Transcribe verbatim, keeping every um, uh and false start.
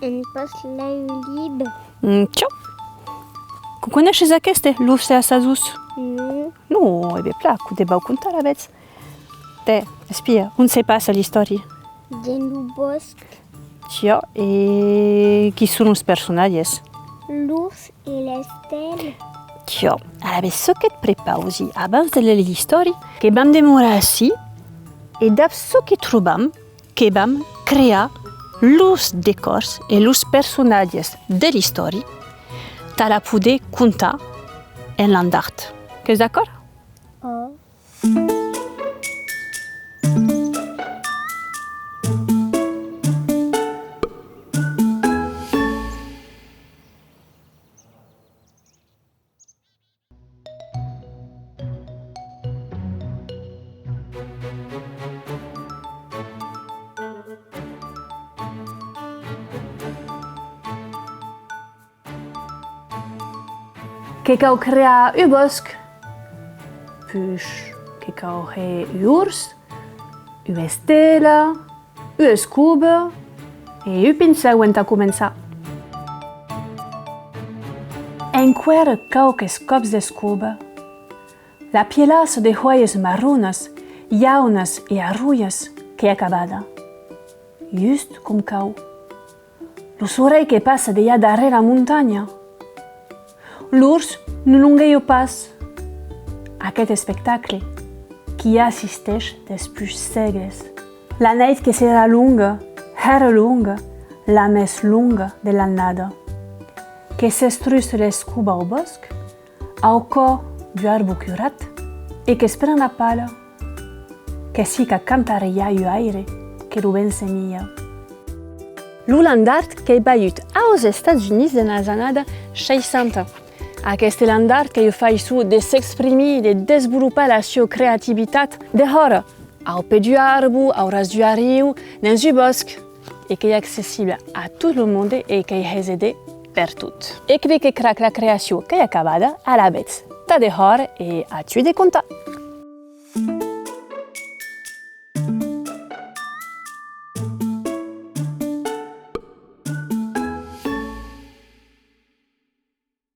Èm pas lèu libres. Mm, tiò. Quò coneishes aqueste, L'ors e las asas? Non. Non, e ben plan, quò te vau contar alavetz. Tè, espia, ont se passa l'istòria? Dens lo bòsc. Tiò, e qui son los personatges? L'ors e l'estela. Tiò, alavetz çò que't prepausi, abans de léger l'istòria, que vam demorar ací e dab çò que trobam, que vam crear los decòrs e los personatges de l'istòria tà la poder contar en land art. Qu'ès d'acòrd? Ò. Que cau crear un bòsc, puish que cau hèr un ors, ua estela, ua escoba e un pincèu entà començar. Enqüèra quauques còps d'escoba, la pielaça de huelhas marronas, jaunas e arrojas qu'ei acabada, just com cau. Lo sorelh que passa dejà darrèr la montanha. L'ors non longueja pas aqueth espectacle qui assisteish despuish sègles. La nèit que serà longa, hèra longa, la mès longa de l'annada. Que s'estruça l'escoba au bòsc, au cò d'un arbo curat, e que's pren la pala, que's hica a cantarelhar un aire que lo vent semia. Lo land art qu'ei vajut aus Estats Units dens las annadas seissanta. Aqueste land art qu'ei ua faiçon de s'exprimir, de desvolopar la sua creativitat dehòra, au pè d'un arbo, au ras d'un arriu, dens un bòsc, e qu'ei accessible a tot lo monde e qu'ei hèit de pertot. E que ve que crac, la creacion qu'ei acabada, alavetz, tà dehòra e a tu de contar.